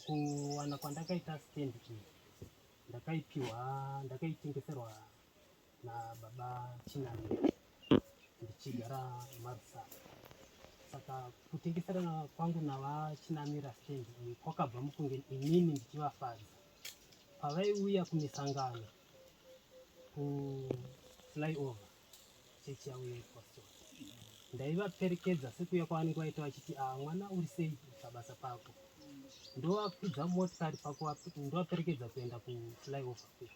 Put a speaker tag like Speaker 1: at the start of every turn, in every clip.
Speaker 1: Kuwana kwandakaita stand iyi ndakaipiwa, ndakaitengeserwa nababa Chinamira ndichigara maRusape. Saka kutengeserana kwangu navaChinamira stand iyi kwakabva mukunge inini ndichivafadza pavaiuya kumisangano kuflyover chechi yavo yepostori. Ndaivaperekedza sekuuya kwavanenge vaita vachiti ah, mwana uri sei pabasa pako, ndovakwidza motikari ndovaperekedza kuenda kuflyover kuya.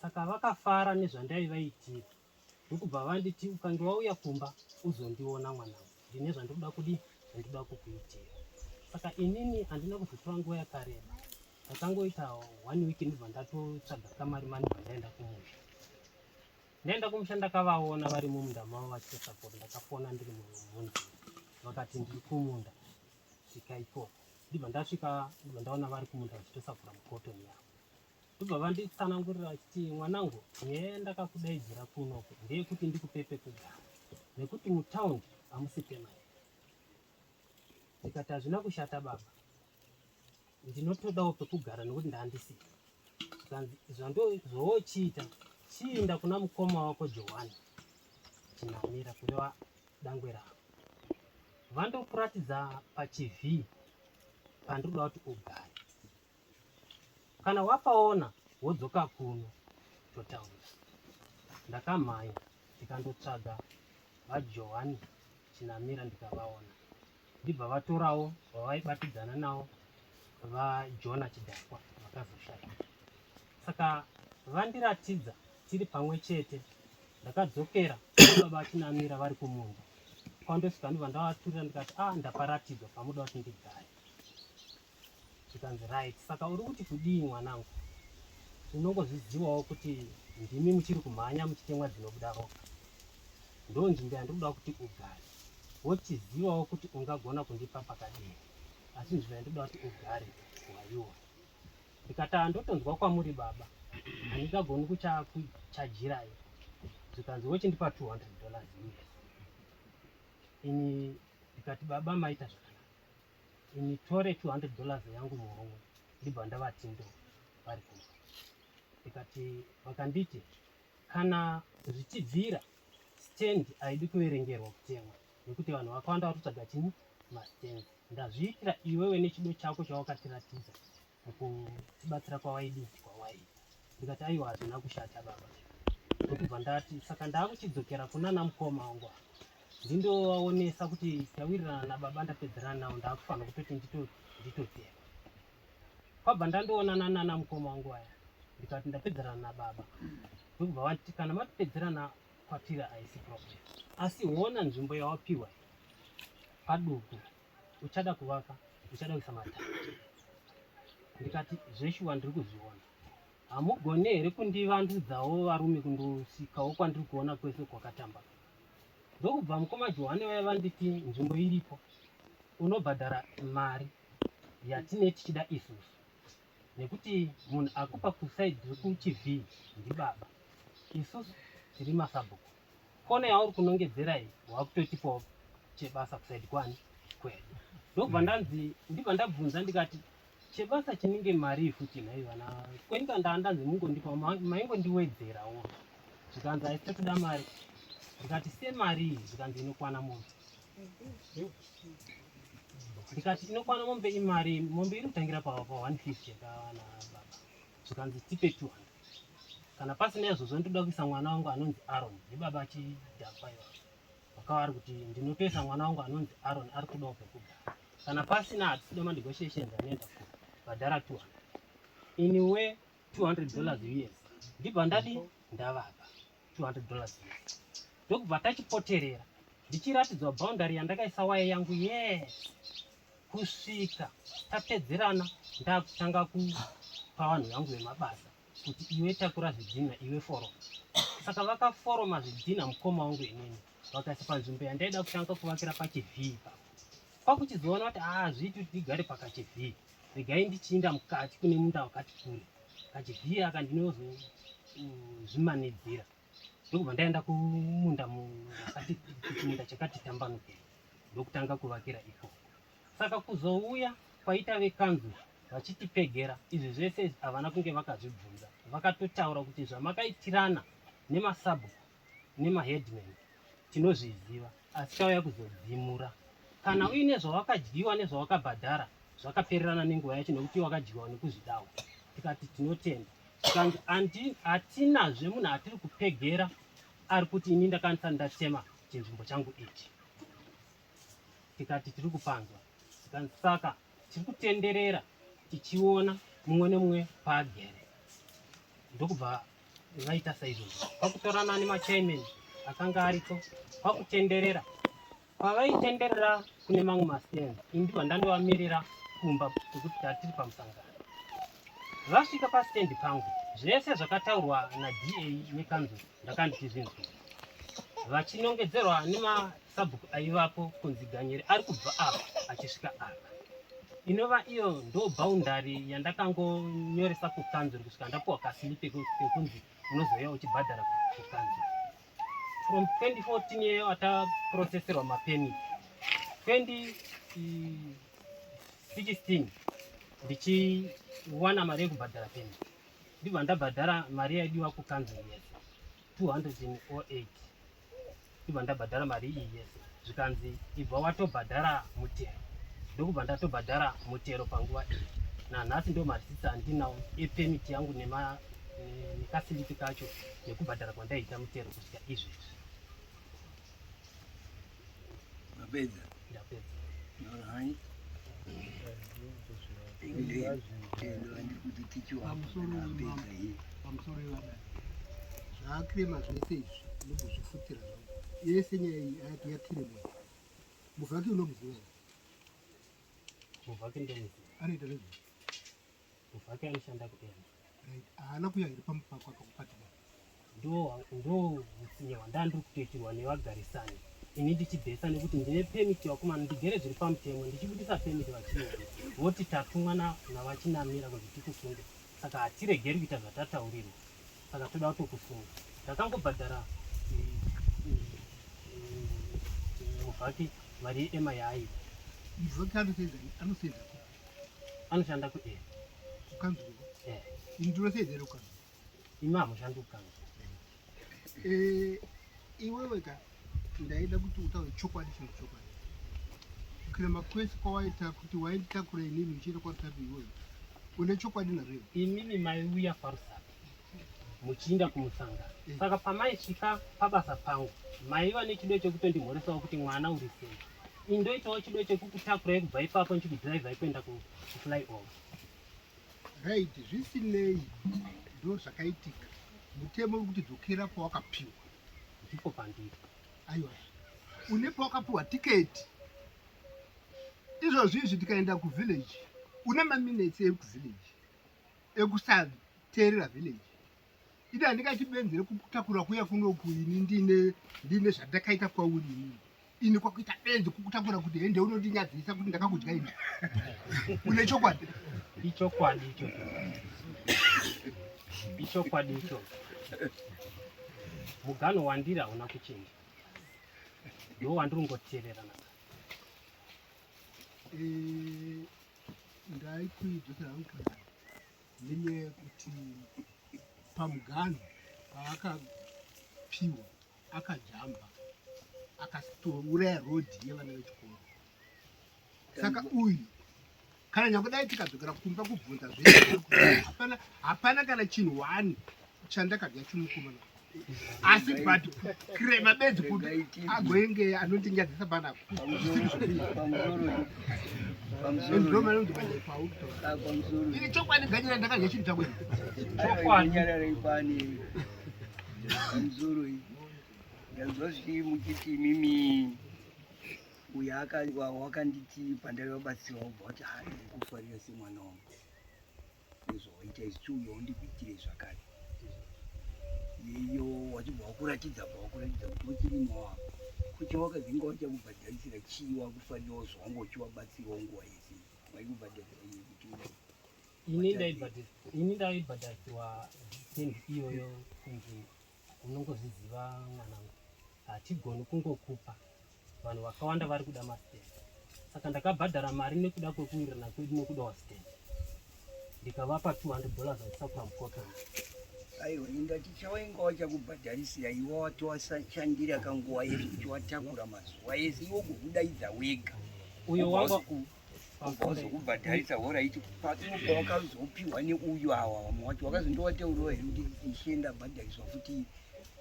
Speaker 1: Saka vakafara nezvandaivaitira ndokubva vanditi ukange wauya kumba uzondiona mwanangu, ndine zvandinoda kudii, zvandinoda kukuitira. Saka inini handina kuzotora nguva yakareba, ndakangoita one week ndibva ndatotsvaga kamari mani bva ndaenda kumusha. Ndaenda kumusha ndakavaona vari mumunda mavo vachitosapota, ndakafona ndiri munzira vakati ndiri kumunda svika ikoko. Ndibva ndasvika ndibva ndaona vari kumunda vachitosapura mukotoni yavo. Ndobva vanditsanangurira vachiti mwanangu, nyaya yandakakudaidzira kunoku ndeyekuti ndikupe pekugara nekuti mutaundi hamusi pemari. Ndikati hazvina kushata baba, ndinotodawo pekugara nekuti ndandisina. Zvikanzi zvowochiita chiinda kuna mukoma wako Johani Chinamira, kureva dangwe ravo, vandokuratidza pachivhii pandinoda kuti ugare. Kana wapaona wodzoka kuno totaura. Ndakamhanya ndikandotsvaga vaJohani Chinamira ndikavaona, ndibva vatorawo vavaibatidzana navo vaJona Chidhakwa vakazoshaya. Saka vandiratidza tiri pamwe chete, ndakadzokera baba Chinamira vari kumunda kwandosvika ndibva ndavaturira ndikati ah, ndaparatidzwa pamuda kuti ndigare. Zvikanzi right, saka uri kuti kudii mwanangu? Unongozvizivawo kuti ndimi muchiri kumhanya muchitemwa dzinobuda ropa. Ndo nzvimbo yandinoda kuti ugare. Wochizivawo kuti ungagona kundipa pakadii, asi nzvimbo yandinoda kuti ugare waiona. Ndikati ndotonzwa kwamuri baba, handingagoni kuchajirai. Zvikanzi wochindipa $200 US. Ini ndikati baba maita zvakanaka. Ini tore $200 yangu muhomwe ndibva ndavati ndo vari kumba. Ndikati vakanditi kana zvichibvira stand haidi kuverengerwa kutemwa nekuti vanhu vakawanda vari kutsvaga chini mastand. Ndazviitira iwewe nechido chako chawakatiratidza mukutibatsira kwawaidi kwawaida. Ndikati aiwa hazvina kushata baba. Ndokubva ndati saka ndakuchidzokera kunana mukoma wangu ava ndindovaonesa kuti tawirirana nababa ndapedzerana navo ndakufanira kutoti nditotema. Kwabva ndandoonana nana mukoma wangu aya ndikati ndapedzerana nababa. Ndokubva vati kana matipedzerana kwatiri haisi problem, asi hona nzvimbo yawapiwa paduku, uchada kuvaka, uchada kuisa matanda. Ndikati zveshuwa ndiri kuzviona, hamugone here kundivandudzawo varume kundosvikawo kwandiri kuona kwese kwakatamba. Ndokubva mukoma Johane vaya vanditi nzvimbo iripo, unobhadhara mari yatine tichida isusu nekuti munhu akupa kusaidi rekuchivhii ndibaba, isusu tiri masabhuku. Kona yauri kunongedzera iyi wakutotipawo chebasa kusaidi kwani kwedu. Ndobva ndanzi ndibva ndabvunza ndikati chebasa chinenge marii futi nhai vana kwenyika ndandanzi mungondipa maingondiwedzerawo. Zvikanzi haisi totoda mari. Ndikati semari iyi, zvikanzi inokwana mombe. Ndikati inokwana mombe imari, mombe iri kutangira pa 150 yakawana baba. Zvikanzi tipe 200. Kana pasina izvozvo ndoda kuisa mwana wangu anonzi Aaron ndibaba achidhakwa iwayo. Vakava vari kuti ndinotoisa mwana wangu anonzi Aaron ari kudawo pekugara. Kana pasina hatisida manegotiations anoenda ku bhadhara 200. Ini we $200 US ndibva ndadi ndavapa $200 US. Ndokubva tachipoterera ndichiratidzwa boundary yandakaisa waya yangu yes kusvika tapedzerana ndakutanga kupa vanhu vangu vemabasa kuti iwe takura zvidhina iwe foroma. Saka vakaforoma zvidhina mukoma wangu inini vakaisa panzvimbo yandaida kutanga kuvakira pachivhii ipapo. Kwakuchizoona kuti hazviiti kuti ndigare pakachivhii, regai ndichiinda mukati kune munda wakati kure, kachivhii aka ndinozozvimanidzira. Ndokubva ndaenda kumunda wakati chimunda chakati tambanukei ndokutanga kuvakira ikoko. Saka kuzouya kwaita vekanzuru Vachitipegera izvi zvese izvi havana kunge vakazvibvunza, vakatotaura kuti zvamakaitirana nemasabhuku nemaheadman tinozviziva, asi tauya kuzodzimura. Kana uine zvawakadyiwa nezvawakabhadhara zvakapererana nenguva yacho nekuti wakadyiwa nekuzvidawo. Tikati tinotenda. Zvikanzi hatinazve munhu atiri kupegera ari kuti ini ndakanisa ndatema chinzvimbo changu ichi. Tikati tiri kupanzwa. Zvikanzi saka tiri kutenderera tichiona mumwe nemumwe paagere. Ndokubva vaita saizvozvo kwakutorana nemachairman akanga ariko kwakutenderera. Pavaitenderera kune mamwe mastands, ini ndibva ndandovamirira kumba kwekuti tatiri pamusangano. Vasvika pastand pangu, zvese zvakataurwa naDA nekanzuru ndakanditizvinzwa vachinongedzerwa nemasabhuku aivapo kunzi Ganyere ari kubva apa achisvika apa, inova iyo ndo boundary yandakangonyoresa kukanzuru kusvika ndapuwa kaslip kekunzi unozouya uchibhadhara kukanzuru. From 2014 iyeyo ataproseserwa mapermit, 2016 ndichiwana mari yekubhadhara permit, ndibva ndabhadhara mari yaidiwa kukanzuru yese 208. Ndibva ndabhadhara mari iyi yese, zvikanzi ibva watobhadhara mutero, ndokubva ndatobhadhara mutero panguva iyi. Nanhasi ndo marisitsi andinawo epermit yangu nekasilipi kacho nekubhadhara kwandaiita mutero kusvika izvezvi.
Speaker 2: Mapedza?
Speaker 1: Ndapedza.
Speaker 2: Alright.
Speaker 3: Pamusoro ivadai zvaakirema zvese izvi ndinombozvifutira zvangu yese nyaya iyi ayati yakiremwa. Muvhaki unomuziva here?
Speaker 1: Muvhaki ndomuziva.
Speaker 3: Anoita nezvei?
Speaker 1: Muvhaki anoshanda kuenda.
Speaker 3: Right, haana kuya here pamupakwa pakupati?
Speaker 1: Ndo utsinye hwandanga ndiri kutoitirwa nevagarisani, ini ndichibhesa nekuti ndine permit. Vakomana, ndigere zviri pamutemo, ndichibudisa permit vachiona, voti tatumwa navachinamira kuti tikusunge, saka hatiregeri kuita zvatataurirwa, saka toda kutokusunga. Ndakangobhadhara muvhaki mari yeema yaaida.
Speaker 3: Muvhaki anosenza kupi?
Speaker 1: Anoshanda kuera.
Speaker 3: Kukanzuru?
Speaker 1: Eh.
Speaker 3: Ini ndinosenza here kukanzuru?
Speaker 1: Imi hamushandi kukanzuru.
Speaker 3: Iwewe ka, ndaida kuti utaure chokwadi, chinhu chokwadi. Kurema kwese kwawaita kuti wainditakura inini uchienda kwaRusape, iwewe une chokwadi nazvo here?
Speaker 1: Imimi maiuya kwaRusape muchiinda kumusangano, saka pamaisvika pabasa pangu maiva nechido chekutondimhoresawo kuti mwana uri sei. Ini ndoitawo chido chekukutakurai kubva ipapo ndichikudhiraivhai kuenda kuflyover.
Speaker 3: Right, zvisinei ndo zvakaitika. Mutemo uri kuti dzokera pawakapiwa.
Speaker 1: Ndipo pandiri.
Speaker 3: Aiwa, une pawakapiwa tiketi. Izvozvi izvi tikaenda kuvillage, une maminutes ekuvillage ekusateerera village. Ini handingachibenzere kukutakura kuya kunoku ini ndine zvandakaita kwauri. Inini ini kwakuita benzi kukutakura kuti hende unondinyadzisa kuti ndakakudya ini. Une chokwadi?
Speaker 1: Ichokwadi ichocho, ichokwadi ichocho. Mugano wandiri hauna kuchinja, ndo wandiri kungoteerera na
Speaker 3: Ndaikuidzosera hangu kudai nenyaya yekuti pamugano paakapiwa akajamba akatouraya rodhi yevana vechikoro. Saka uyu kana nyakudai tikadzokera kumba kubvunza zvese, hapana, hapana kana chinhu one chandakadya chimukomana, asi but kurema bedzi kuti agoenge anondinyadzisa panapa.
Speaker 2: Pamusoro.
Speaker 3: Ini chokwadi, Ganyira, ndakadya chinhu chako ini?
Speaker 1: Chokwadi.
Speaker 2: Nyarara ipani. Pamusoro iyi, ndanzwa zvichii muchiti imimi uyo wakanditi pandaivabatsira wabva wati, "Ha, ndikufarira semwana wangu nezvawaita izvi, chiuyawo ndikuitire zvakare." Iyo wachibva wakuratidza, bva wakuratidza kuti uchirimo wako kuti wakadzinga wachakubhadharisira chii, wakufarirawo zvawanga uchiwabatsirawo nguva yese, waikubhadharisa iye kuti
Speaker 1: Ini ndaibhadharisirwa stand iyoyo kunzi unongozviziva mwanangu, hatigoni kungokupa, vanhu vakawanda vari kuda mastand, saka ndakabhadhara mari nekuda kwekuwirirana kwedu nekudawo stand. Ndikavapa 200 dollars vachisakura mukoto.
Speaker 2: Aiwa, indati chawainga wachakubhadharisira iwe watowashandira kanguva yese uchiwatakura mazuva ese iwe ugokudaidza wega.
Speaker 1: Uyo wanga
Speaker 2: Wazokubhadharisa hora ichi iwe pawakazopiwa neuyu awa vamwe wacho wakazondowateurawo here kuti ishe ndabhadhariswa futi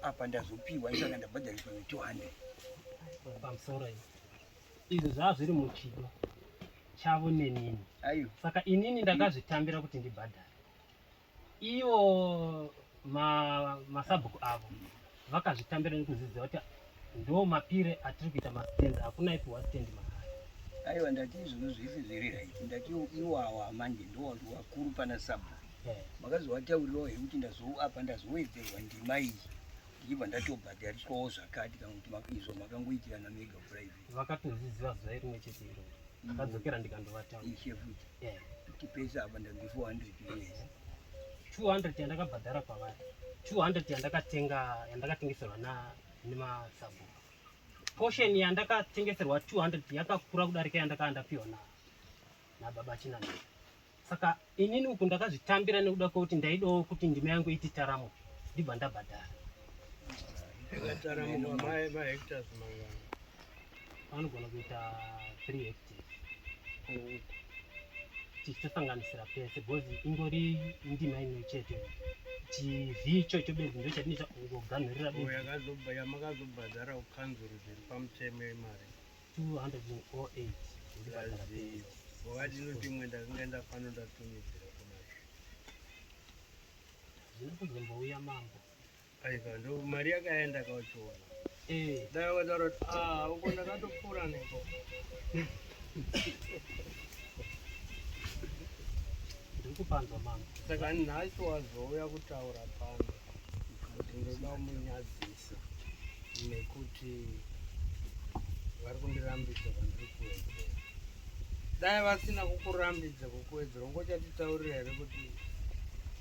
Speaker 2: apa ndazopiwa saka ndabhadhariswa ne 200.
Speaker 1: Pamusoro izvi zvava zviri muchido chavo nenini.
Speaker 2: Aiwa.
Speaker 1: Saka inini ndakazvitambira kuti ndibhadhare. Ivo masabhuku avo vakazvitambira nekuziziva kuti ndo mapire atiri kuita mastand, hakuna ipiwa stand mahara.
Speaker 2: Aiwa, ndati izvozvo zvese zviri right. Ndati iwawa manje ndo wakuru pana sabhuku. Makazovataurirawo here kuti apa ndazowedzerwa ndima iyi ndichibva ndatobhadhariswawo zvakati, kana kuti izvo makangoitirana mega private?
Speaker 1: Vakatozviziva zuva rimwe chete iroro. Ndakadzokera ndikandovataura.
Speaker 2: Ishe futi kuti pese apa ndambi 400 US.
Speaker 1: 200 yandakabhadhara kwavari, 200 yandakatenga yandakatengeserwa nemasabhuku. Portion yandakatengeserwa 200 yakakura kudarika yandakanga ndapiwa nababa Chinamira. Saka inini uku ndakazvitambira nekuda kwekuti ndaidawo kuti ndima yangu iti taramuke, ndibva ndabhadhara.
Speaker 4: Yakataramuka mahectares mangani?
Speaker 1: Vanogona kuita 3 hectares tichitosanganisira pese, because ingori ndima imwe chete, chivhi ichocho bedzi ndo chatinoita kungoganhurira bedzi.
Speaker 4: Yamakazobhadhara kukanzuru zviri pamutemo yemari?
Speaker 1: 208 ndibhadhara pese.
Speaker 4: Wakati inoti imwe ndakanga ndafano ndatumidzira kunazvo.
Speaker 1: Zvino kuzombouya mambo.
Speaker 4: Aiwa, ndo mari yakaenda kauchiona. Dai wakataura kuti ah, uko ndakatopfuura neko.
Speaker 1: Ndiri kupanzwa mambo.
Speaker 4: Saka nhasi wazouya kutaura pano kuti ndoda kumunyadzisa nekuti vari kundirambidza kwandiri kuwedzera. Dai vasina kukurambidza kukuwedzera, ungochatitaurira here kuti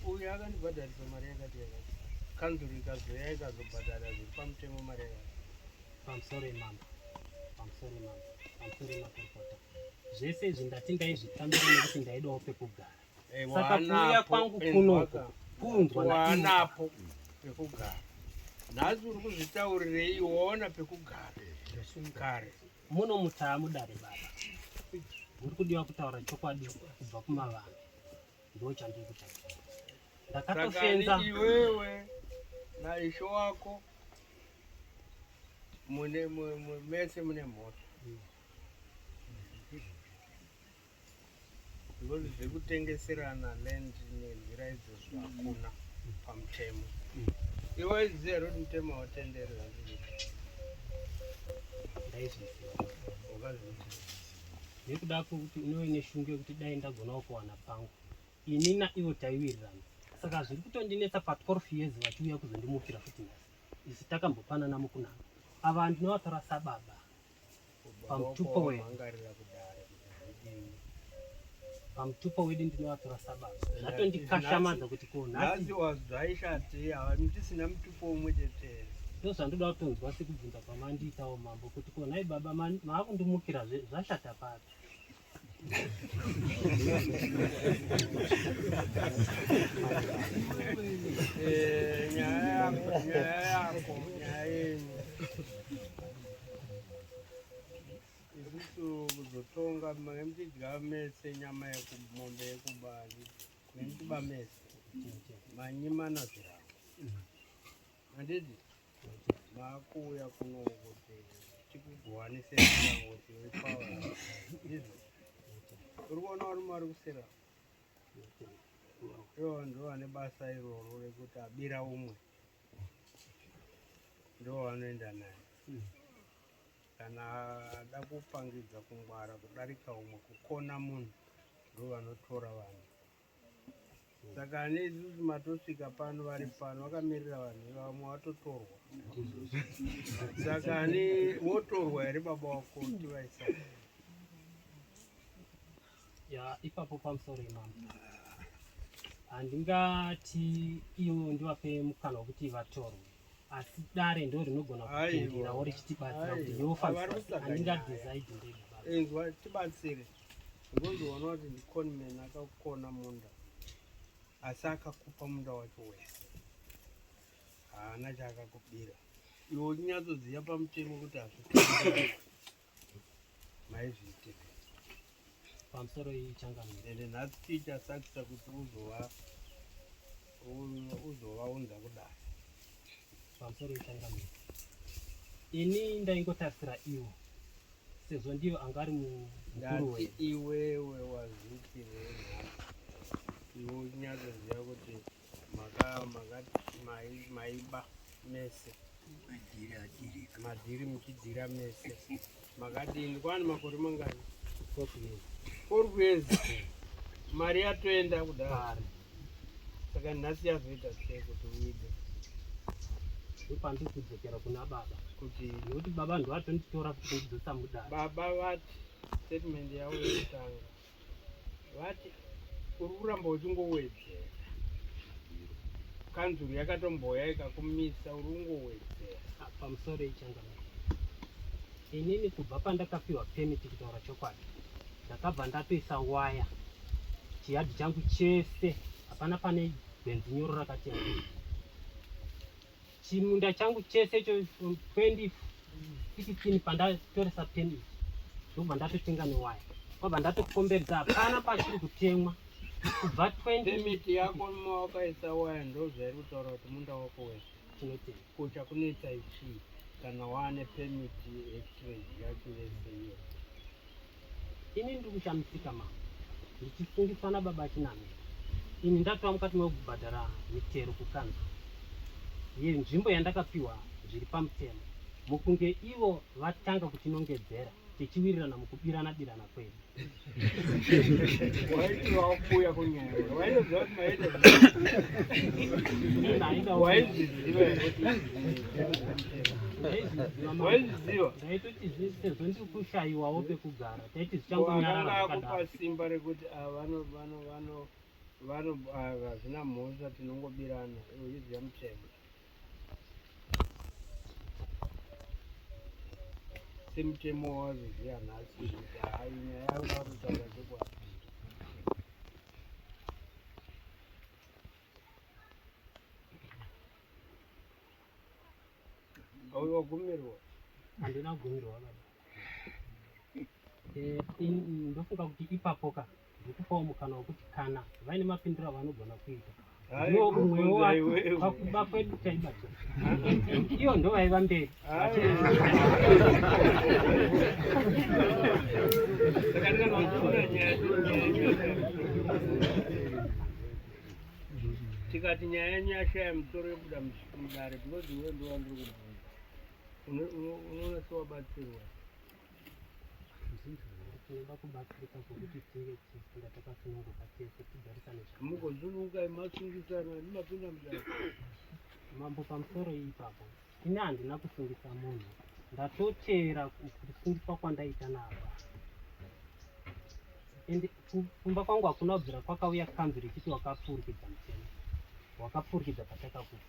Speaker 4: uyu akandibhadharisa mari yakati yakati, kanzuru ikazoya ikazobhadhara zviri pamutemo mari yakati?
Speaker 1: Pamusoro imambo, pamusoro imambo, pamusoro imakurukota. Zvese izvi ndati ndaizvitambira nekuti ndaidawo pekugara. Saka kuuya kwangu kunoku kuunzwa
Speaker 4: Waanapo pekugara. Nhasi uri kuzvitaurirei? Waona pekugara kare.
Speaker 1: Muno mutaa mudare baba, muri kudiwa kutaura chokwadi kubva kumavanhu, ndo chandiri kutaura. Ndakatofenza.
Speaker 4: Saka iwewe naishe wako mune mese mune mhosva, because zvekutengeserana land nenzira idzodzo hakuna pamutemo. Iwe waiziva here kuti mutemo hautenderi zvandiri?
Speaker 1: Ndaizviziva.
Speaker 4: Wakazviziva?
Speaker 1: Nekuda kwekuti unove neshungu yekuti dai ndagonawo kuwana pangu. Ini naivo taiwirirana, saka zviri kutondinetsa pa12 years vachiuya kuzondimukira futi nhasi. Isu takambopanana mukunaka, ava ndinovatora sababa pamutupo wedu.
Speaker 4: Mangarira kudare kuti zvidini?
Speaker 1: Pamutupo wedu ndinovatora sababa, zvatondikashamadza kuti ko
Speaker 4: nhasi
Speaker 1: nhasi
Speaker 4: wazvaishati tisina mutupo umwe chete here?
Speaker 1: Ndozvandoda kutonzwa sekubvunza kwamandiitawo mambo, kuti ko nhai baba, maakundimukirazve, zvashata papi?
Speaker 4: Nyaya yako, nyaya yako, nyaya yenyu, isusu kuzotonga mange muchidya mese nyama yekumombe yekuba, memuchiba mese, manyimana zvirango, handiti? Maakuuya kuno kuti tikugowanise zvirango kuti uripawa, ndizvo? Uri kuona varume vari kusera ivo ndo vane basa iroro rekuti abira umwe ndo vanoenda naye. Kana ada kupangidza kungwara kudarika umwe, kukona munhu, ndo vanotora vanhu. Saka ane isusu matosvika pano, vari pano vakamirira vanhu ivavo, vatotorwa. Saka ane wotorwa here baba wako tivaisa?
Speaker 1: Ya, ipapo pamusoro imambo, handingati ivo ndivape mukana wekuti vatorwe, asi dare ndo rinogona kupindirawo richitibatsira kuti
Speaker 4: Aiwa.
Speaker 1: yofambiswa.
Speaker 4: Vari kutsvaga
Speaker 1: Handingadecide ndega baba.
Speaker 4: Inzwa, tibatsire, because uona kuti ndiconman akakona munda. Asi akakupa munda wacho wese, haana chaakakubira. Iwe uchinyatsoziva pamutemo kuti hazvitenderi, maizviitira.
Speaker 1: Pamusoro ichangamire.
Speaker 4: Ende nhasi chii chasakisa kuti uzova uzovaunza kudai?
Speaker 1: Pamusoro ichangamire. Ini ndaingotarisira iwo sezvo ndiyo anga ari mukuru
Speaker 4: Ndati
Speaker 1: wedu.
Speaker 4: iwewe wazviitirei nhasi? Iwe uchinyatsoziva kuti maka maka mai- maiba mese.
Speaker 2: Madhiri adhirika.
Speaker 4: Madhiri muchidhira mese. Makadini? Kwani makore mangani?
Speaker 1: 12 years.
Speaker 4: 4 years. Mari yatoenda kudhara.
Speaker 1: Kare.
Speaker 4: Saka nhasi yazoita sei kuti uide?
Speaker 1: Ndopandiri kudzokera kuna baba.
Speaker 4: Kuti
Speaker 1: Nekuti baba ndovatonditora futi kundidzosa mudare.
Speaker 4: Baba vati statement yavo yekutanga vati uri kuramba uchingowedzera, kanzuru yakatomboya ikakumisa, uri kungowedzera.
Speaker 1: Ah, pamusoro ichangamire. Inini kubva pandakapiwa permit, kutaura chokwadi, ndakabva ndatoisa waya chiyadhi changu chese, hapana pane gwenzi nyoro rakatemwa. Chimunda changu chese icho from 2016 pandatoresa permit, ndobva ndatotenga newaya, kwabva ndatokomberedza, hapana pachiri kutemwa kubva 20
Speaker 4: Permit yako mawakaisa waya ndo zvairi kutaura kuti munda wako wese.
Speaker 1: Tinotenda.
Speaker 4: Kucha kunoita ichii kana waane permit hectarage yacho yese iyo?
Speaker 1: Ini ndiri kushamisika mama, ndichifungiswa nababa Chinamira. Ini ndatova mukati mekubhadhara mitero kukanzuru yenzvimbo yandakapiwa zviri pamutemo, mukunge ivo vatanga kutinongedzera tichiwirirana mukubirana birana kwedu.
Speaker 4: Waiti wakuuya kunyaya, waitoziva kuti maita waizviziva here kuti
Speaker 1: Ndaizviziva mama.
Speaker 4: Waizviziva?
Speaker 1: Ndaitoti sezvo ndiri kushayiwawo pekugara, taiti zvichangonyarara
Speaker 4: Akanga akupa
Speaker 1: zvakadaro.
Speaker 4: simba rekuti ah, vano vano vano vano ah, hazvina mhosva, tinongobirana, iwe uchiziva mutemo semutemo wawazoziva nhasi kuti hai, nyaya yakuda kutotaura chokwadi. Auyi wagumirwa?
Speaker 1: Handina kugumirwa baba. Ndofunga kuti ipapo ka ndikupawo mukana wekuti kana vaine mapindiro avanogona kuita.
Speaker 4: Hai,
Speaker 1: Ndiwo umwewo
Speaker 4: kubvunza iwewe.
Speaker 1: Pakuba kwedu taibatira, iyo ndo vaiva mberi.
Speaker 4: Hai. Saka ndikanoona nyaya, tikati nyaya yenyu yashaya musoro yobuda mudare because iwe ndo wandiri kubvunza. Unoona sewabatsirwa?
Speaker 1: Tinoda kubatsirika kwokuti tinge tichifunga takasununguka tese, tigarisane zvakanaka.
Speaker 4: Mugosununguka masungisana ndimapinda mudare.
Speaker 1: Mambo, pamusoro ipapo, ini handina kusungisa munhu, ndatotera kusungiswa kwandaita nava. Ende kumba kwangu hakuna kubvira kwakauya kanzuru ichiti wakapfurikidza mutemo, wakapfurikidza patakakupa.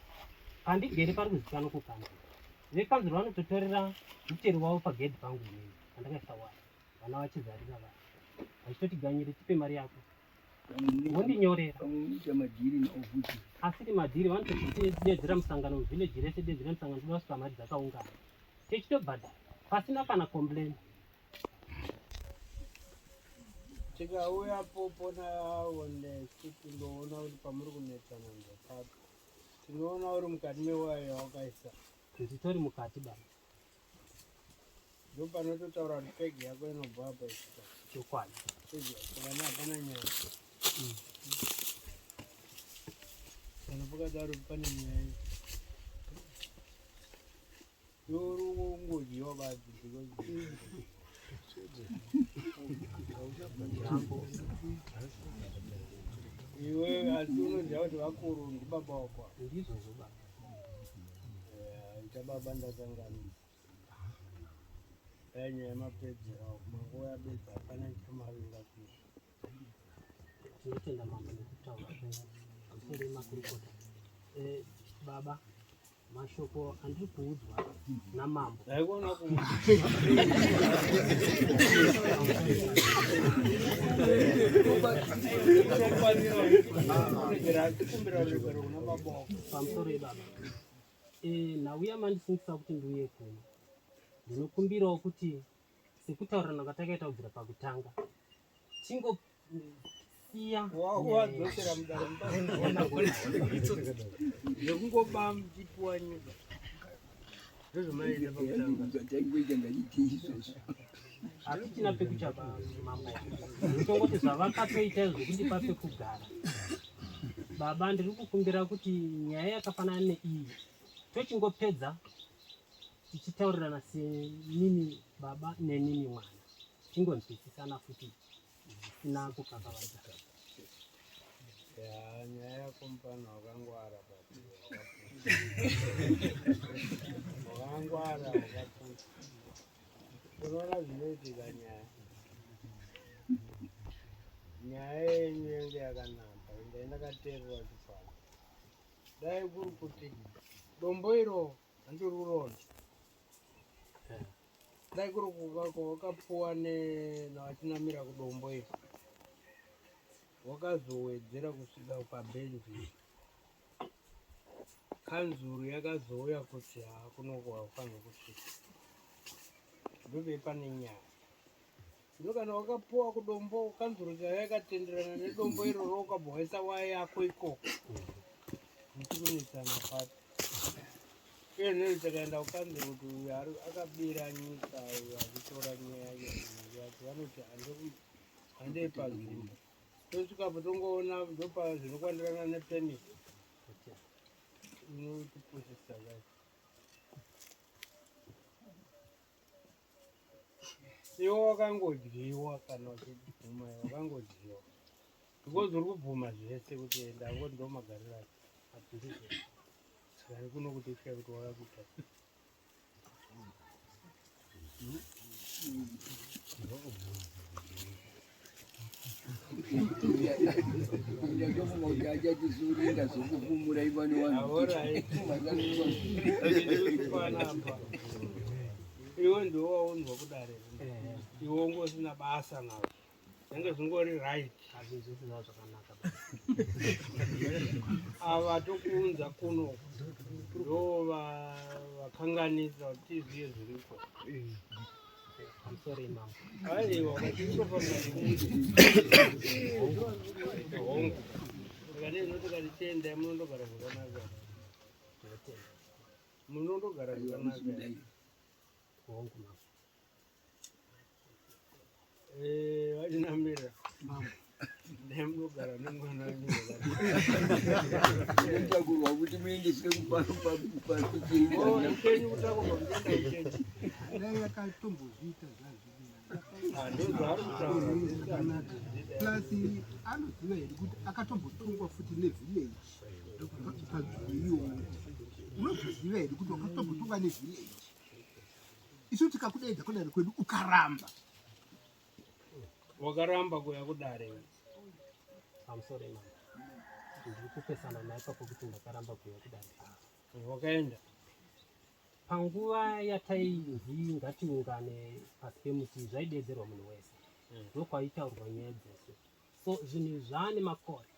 Speaker 1: Pandigere pari kuzikanwa kukanzuru. Vekanzuru vanototorera mutero wavo pagedhi pangu inini pandakaisa waya, vana vachizarira, vanhu vachitoti ganyire tipe mari yako, wondinyorera.
Speaker 2: Pamwe unoita madhiri naofuti.
Speaker 1: Asiri madhiri, vanotodedzera musangano muvhileji rese, dedzera musangano, toda kusvika mari dzakaungana, tichitobhadhara pasina kana complain.
Speaker 4: Tikauya popo naonesi, tindoona kuti pamuri kunetsana ndepapi. Tinoona uri mukati mewaya yawakaisa.
Speaker 1: Nditori mukati baba.
Speaker 4: Ndo panototaura kuti pegi yako inobva apa isvika.
Speaker 1: Chokwadi.
Speaker 4: Pegi yako hapana nyaya. Kana pakadaro pane nyaya, iwe uri kungodyiwa badzi because iwe asi unoziva kuti vakuru ndibaba wako.
Speaker 1: Ndizvozvo baba.
Speaker 4: Ita baba, ndakanganisa. Dai nyaya yemapedzero manguva yabedza, hapana chamavinga kuita.
Speaker 1: Tinotenda mambo nekutaura kwenyu. Pamusoro yemakurukota. Baba. Mashoko andiri kuudzwa namambo.
Speaker 4: Ndaikuona ku
Speaker 1: Pamusoro ibaba. Eh, nhau yamandisungisa kuti ndiuye kuno. Ndinokumbirawo kuti sekutaurirana kwatakaita kubvira pakutanga tingosiya
Speaker 4: wadzokera mudare zvekungoba muchipuwa nyika ndozvamaita pakutanga.
Speaker 2: Zvatangoita ngatiite izvozvo.
Speaker 1: Hatichina pekuchapa mambo, nditongoti zvavakatoita izvo kundipa pekugara. Baba, ndiri kukumbira kuti nyaya yakafanana neiyi tochingopedza tichitaurirana senini baba nenini mwana, tingonzwisisana futi zvisina kukakavadza.
Speaker 4: Ya, nyaya yako mupano wakangwara, but wakangwara wakapusa. Unoona zvinoitika, nyaya yenyu yange yakanaka, ndai ndakateerera chifana. Dai kuri kuti dombo iro handiri kurona, dai kuri kuvako wakapuwa navachinamira kudombo iro, wakazowedzera kusvika pabhenji, kanzuru yakazouya kuti hakuno kwafanirwa kusvika, ndove pane nyaya. Zvino kana wakapuwa kudombo, kanzuru chaiyo yakatenderana nedombo iroro, ukabva waisa waya yako ikoko, muchikunetsana papi? Uye nei takaenda kukanzuru kuti uyu akabira nyika, uyu achitora nyaya yacho, vanoti handei panzvimbo. Tosvikapo tongoona ndopa zvinokwandirana nepeni inotipusisa kai. Iwe wakangodyiwa, kana uchibvuma iwe wakangodyiwa, because uri kubvuma zvese kuti ndangoti ndo magariro acho. Saka kuno kuti usvike kuti wakakuita.
Speaker 2: Ndatofunga kuti achatisuri, ndazokufumura ivane vanhu.
Speaker 4: Alright. Panapa iwe ndiwe waunzwa kudare, iwe unge usina basa nazvo, zvange zvingori right.
Speaker 1: Hazvinhu zvese zvava zvakanaka.
Speaker 4: Ava tokuunza kuno ndo vakanganisa kuti tizive zviripo.
Speaker 1: Pamusoro imambo.
Speaker 4: Aiwa, vachingofamba hongu. Saka nezvino tikati chiendai munondogara zvakanaka.
Speaker 1: Ndinotenda.
Speaker 4: Munondogara zvakanaka.
Speaker 1: Hongu mambo.
Speaker 4: Eh, vachinamira nemunogara nemwana wenyu zvakanaka.
Speaker 2: Inotakurwa kuti muendeswe.
Speaker 4: Oh, upenyu kutakurwa muchienda kuchechi.
Speaker 3: Dai akatombozviita zvazviri.
Speaker 4: Ah, ndozvaari kutaura.
Speaker 3: Plus anoziva here kuti akatombotongwa futi nevillage panzvimbo iyoyo? Unozviziva here kuti wakatombotongwa nevillage? Isu tikakudaidza kudare kwedu ukaramba.
Speaker 4: Wakaramba kuya kudare.
Speaker 1: Pamusoro imambo, ndiri kupesana naye papo kuti ndakaramba kuuya kudare.
Speaker 4: Wakaenda.
Speaker 1: Panguva yatainzi ngatiungane pasi pemuti, zvaidedzerwa munhu wese, ndokwaitaurwa nyaya dzese. So zvinhu zvaane makore,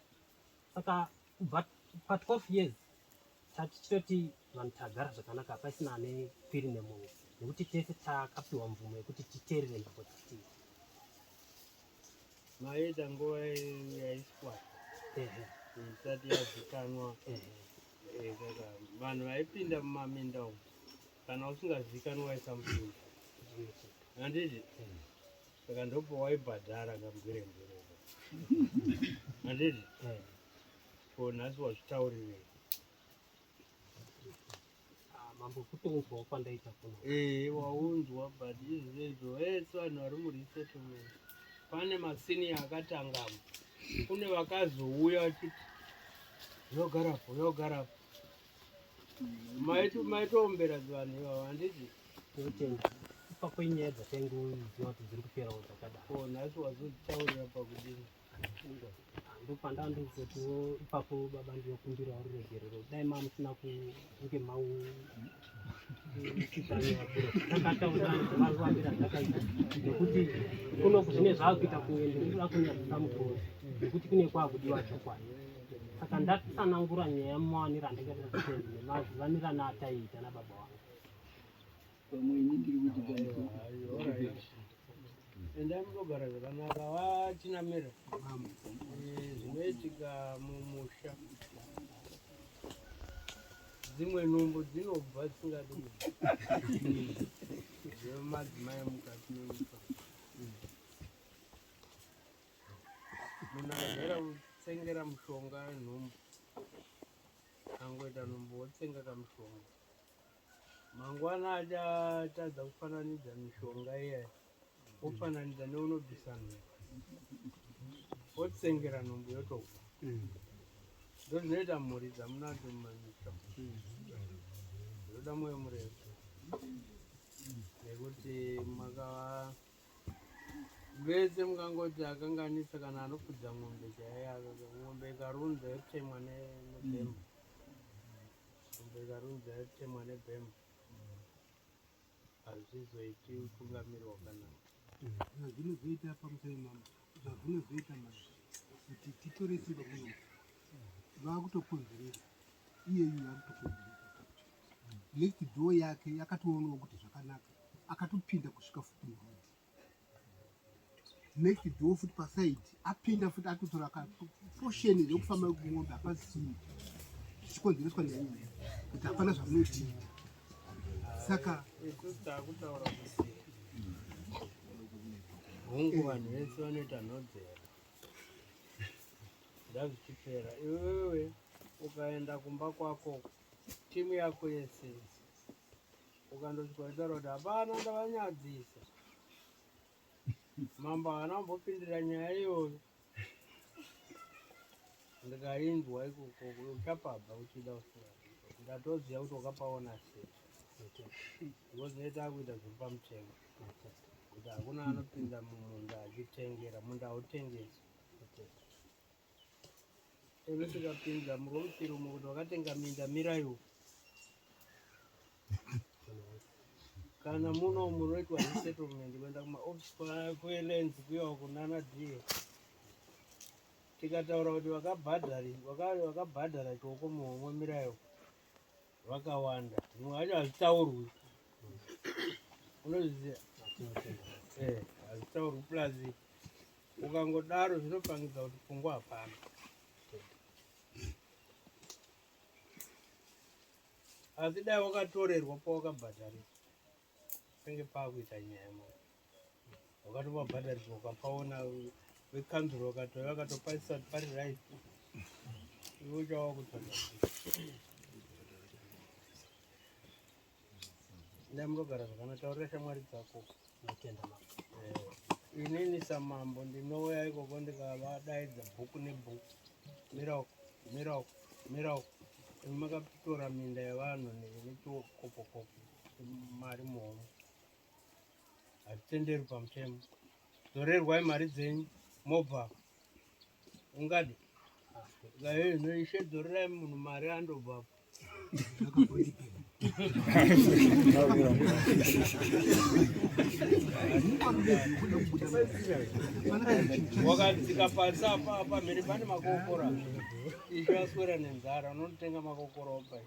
Speaker 1: saka kubva pa12 years tatichitoti vanhu tagara zvakanaka, pasina ane kwiri nemumwe, nekuti tese takapiwa mvumo yekuti titeerere mhepo dzitii.
Speaker 4: Maita nguva yaiswa isati yazikanwa. Saka vanhu vaipinda mumaminda umu, kana usingazikanwi waisamupinda, handiti? Saka ndopo waibhadhara kamugwirengwire, handiti? Ko nhasi wazvitaurirei?
Speaker 1: Ah, mambo, kutounzwawo kwandaita kuno.
Speaker 4: Ee, waunzwa, but izvezvo vese vanhu vari muresettlement, pane masenior akatangamo, kune vakazouya vachiti yogarapo yogarapo. Maitoombera vanhu ivavo, handiti?
Speaker 1: Tinotenda. Ipapo inyaya dzataingoziva kuti dziri kuperawo dzakadaro.
Speaker 4: Ko nhasi wazodzitaurira pakudini?
Speaker 1: Ndopanda ndikuzotiwo ipapo baba ndinokumbirawo ruregerero, dai ma musina kunge mau takataura mazvambira ndakaita, nekuti kuno zvine zvaakuita kunge ndikuda kunyadzisa mukuru, nekuti kune kwakudiwa chokwadi. Saka ndatsanangura nyaya mumawaniro andakaita stendi nemazivanirano ataiita nababa wangu.
Speaker 2: Pamwe ini ndiri kuti pamusoro.
Speaker 4: Endai munogara zvakanaka, vachinamira. Zvinoitika mumusha, dzimwe nhumbu dzinobva dzisingadi kubva zvemadzimai mukati memusha. Munhu akajaira kutsengera mushonga nhumbu, angoita nhumbu wotsenga kamushonga, mangwana achatadza kufananidza mishonga iyaya, wofananidza neunobvisa nhumbu, wotsengera nhumbu yotobva. Ndozvinoita mhuri dzamunadzo mumamisha. Zvinoda mwoyo murefu, nekuti makava vese mukangoti akanganisa kana anofudza mombe chaiyo, mombe ikarunza yotemwa nebhemba, mombe ikarunza yotemwa nebhemba, hazvizoiti utungamiri hwakanaka.
Speaker 3: Zvazvinozoita pamusoro, mama, zvazvinozoita manje kuti titore simba kuno, vakutokonzeresa iyeyu, yakutokonzeresa next door yake yakatoonawo kuti zvakanaka, akatopinda kusvika futi muroad next door futi paside, apinda futi, atotora portion yekufamba kumombe, hapasisini, zvichikonzereswa neiyi kuti hapana zvamunotiita. Saka
Speaker 4: isusu taakutaura kuti hongu, vanhu vese vanoita nhodzero, ngazvichipera. Iwewe ukaenda kumba kwako, timu yako yese, ukandosvika uchitaura kuti hapana ndavanyadzisa, mambo haana kumbopindira nyaya iyoyo, ndikainzwa ikoko, uchapabva uchida usina. Ndatoziva kuti wakapaona sei, because noita kuita zviri pamutemo, kuti hakuna anopinda mumunda achitengera. Munda hautengesi. Imi tikapinza muromuchirumo kuti wakatenga minda, miraiwo. Kana muno munoitwa resettlement, kuenda kumaofisi kwelands, kuyawo kunana da, tikataura kuti vakabhadhara chioko muhomwe, mirayo vakawanda. Zvimwe zvacho hazvitaurwi, unozviziva, hazvitaurwi. Plus ukangodaro zvinopangidza kuti pfungwa hapana. Asi dai wakatorerwa pawakabhadharisa, penge paakuita nyaya manje. Wakatopabhadhariswa, ukapaona vekanzuro vakatouya vakatopaisa kuti pari right, iwe uchava kutsvaga. Ndai munogara zvakanaka, taurira shamwari dzako.
Speaker 1: Notenda, mama.
Speaker 4: Inini samambo ndinouya ikoko ndikavadaidza bhuku nebhuku, mirauko, mirauko, mirauko. Imi makatora minda yevanhu nechikopokopo, mari muhomwe, hazvitenderwi pamutemo. Dzorerwai mari dzenyu mobva. Ungadi ino ishe, dzorerai munhu mari andobvapo. Wakadzika pasi apa apa mhiri pane makokora, ishe aswera nenzara, unotenga makokora opa.